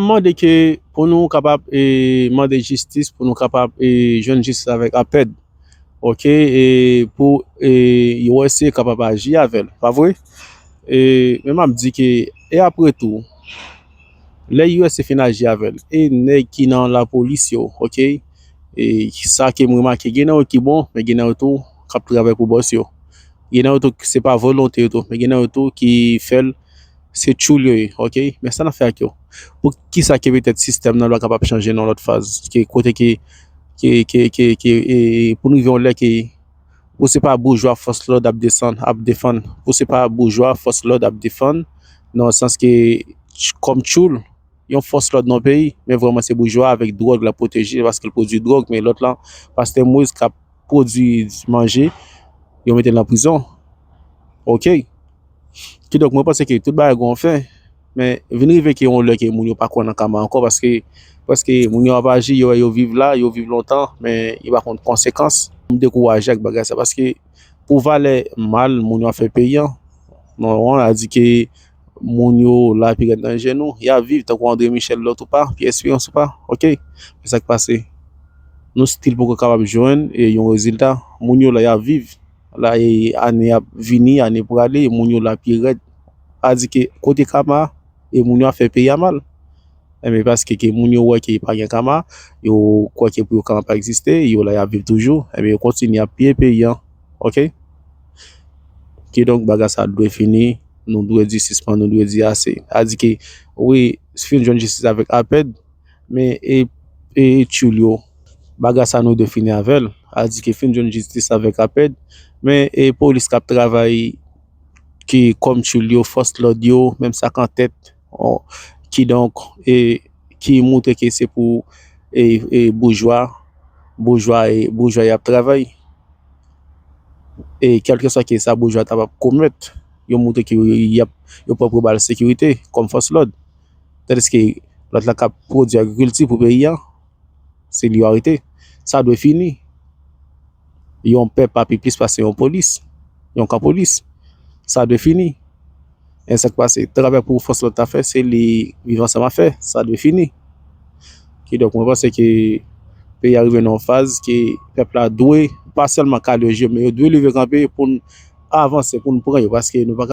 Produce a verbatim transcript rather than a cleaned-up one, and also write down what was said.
M mande ke pou nou kapab e, mande jistis, pou nou kapab e, jwenn jistis avèk Apèd. Oke, e pou e, U S A kapab aji avè l, pa vre? E, men m ap di ke, e apre tou, lè U S A fin aji avè l, e nèg ki nan lapolis yo, oke, e sa ke m remake, gen nan yo ki bon, men gen nan yo tou k ap travay pou bòs yo. Gen nan yo tou, se pa volonte yo tou, men gen nan yo tou ki fè l, se tchoul yo ye, oke? Men sa n ap fè ak yo? Pou kisa ke petèt sistèm nan lwa kapab chanje nan lòt faz? Ke kote ke, ke, ke, ke, ke e, pou n rive yon lè ke, pou se pa boujwa fòs lòd ap desann, ap defann, pou se pa boujwa fòs lòd ap defann, nan sans ke, kòm tchoul, yon fòs lòd nan peyi, men vrèman se boujwa avèk dwòg l ap pwoteje, paske l pwodui dwòg, men lòt lan, pastè Moyiz k ap pwodui manje, yo mete l nan prizon. Oke. Kidonk, mwen panse ke tout bagay gen yon fen, men vin rive ke yon lè ke moun yo pa kwè nan kama ankò, paske, paske moun yo ap aji, yo wè yo viv la, yo viv lontan, men yo pa konn konsekans. M dekouraje ak bagay sa, paske pou valè mal moun yo ap fè peyi an, non, a di ke moun yo la pi rèd nan je nou, y ap viv tankou André Michel lòt ou pa, Pierre Espérance ou pa, oke? Men sa k pase? Nou still poko kapab jwenn e, yon rezilta. Moun yo la y ap viv. La e, ane ap vini, ane prale, moun yo la pi rèd. A di ke kote kama, e moun yo ap fè peyi a mal. Enben, paske ke moun yo wè ke pa gen kama, yo kwè ke pou yo kama pa egziste, yo la y ap viv toujou, enben, yo kontinye ap piye peyi an. Oke? Kidonk, bagay sa dwe fini, nou dwe di sispann, nou dwe di ase. A di ke, wi, fin jwenn jistis avèk Apèd, men e, e, e tchoul yo, bagay sa nou dwe fini avè l. A di ke fin jwenn jistis avèk Apèd, men e polis k ap travay ki kòm tchoul yo, fòs lòd yo, menm sa k an tèt, o, kidonk, e ki montre ke se pou e, e boujwa, boujwa, e boujwa y ap travay. E kèlkeswa ke sa boujwa ta p ap komèt, yo montre ke y ap, yo pran pou bal sekirite kòm fòs lòd. Tandiske lòt la k ap pwodui agrikilti pou peyi a, se li yo arete. Sa dwe fini. Yon pèp pa pi plis pase yon polis, yon kan polis. Sa dwe fini. E sa k pase? Travay pou fòs lòd ta fè, se li Viv Ansanm ap fè. Sa dwe fini. Kidonk, mwen panse ke peyi a rive nan yon faz ke pèp la dwe pa sèlman kale je, men yo dwe leve kanpe pou n avanse, pou n pran yo, paske nou pa